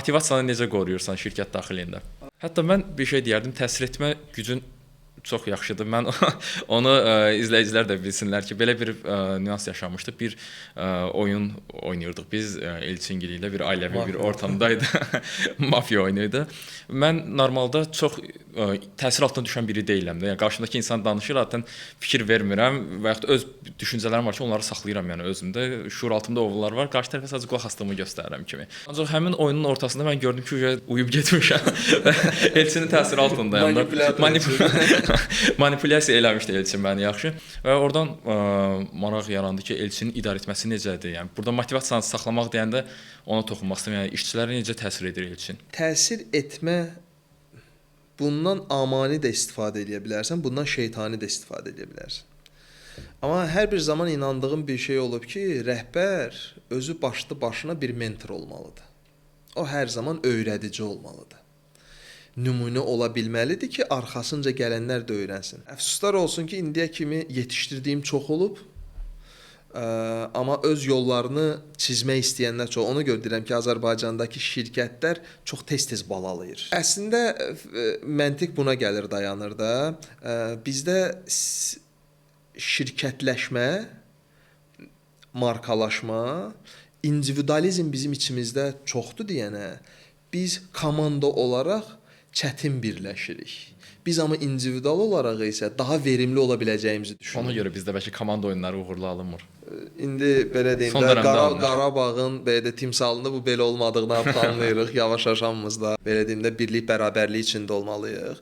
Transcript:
Motivasiyanı necə qoruyursan şirkət daxilində? Hətta mən bir şey deyərdim, təsir etmə gücün çox yaxşıdır. Mən onu izləyicilər də bilsinlər ki, belə bir nüans yaşanmışdı. Bir oyun oynayırdıq biz Elçingil ilə, bir ailəvi bir ortamdaydı. Mafiya oyunu idi. Mən normalda çox təsir altına düşən biri deyiləm də. Yəni qarşımdakı insan danışır, adətən fikir vermirəm və yaxud da öz düşüncələrim var ki, onları saxlayıram yəni özümdə. Şuur altımda onlar var. Qarşı tərəfə sadəcə qulaq asdığımı göstərirəm kimi. Ancaq həmin oyunun ortasında mən gördüm ki, uyub getmişəm və Elçinin təsiri altındayam da. Manipulyasiya eləmişdi Elçin məni yaxşı və oradan maraq yarandı ki, Elçinin idarə etməsi necədir? Yəni burada motivasiyanı saxlamaq deyəndə ona toxunmaq istəyirəm. Yəni işçilərə necə təsir edir Elçin? Təsir etmə, bundan amani də istifadə eləyə bilərsən, bundan şeytani də istifadə eləyə bilərsən. Amma hər bir zaman inandığım bir şey olub ki, rəhbər özü başlı başına bir mentor olmalıdır. O hər zaman öyrədici olmalıdır. Nümunə ola bilməlidir ki, arxasınca gələnlər də öyrənsin. Əfsuslar olsun ki, indiyə kimi yetişdirdiyim çox olub. Amma öz yollarını çizmək istəyənlər çox. Ona görə deyirəm ki, Azərbaycandakı şirkətlər çox tez-tez balalayır. Əslində məntiq buna gəlir, dayanır da. Bizdə şirkətləşmə, markalaşma, individualizm bizim içimizdə çoxdur deyənə, biz komanda olaraq çətin birləşirik. Biz amma individual olaraq isə daha verimli ola biləcəyimizi düşünürük. Ona görə bizdə bəlkə komanda oyunları uğurlu alınmır. İndi belə deyim Son də dönəmdə alınır. Qarabağın belə də timsalında bu belə olmadığını artıq anlayırıq. Yavaş-yavaş hamımız da belə deyim də birlik, bərabərlik içində olmalıyıq.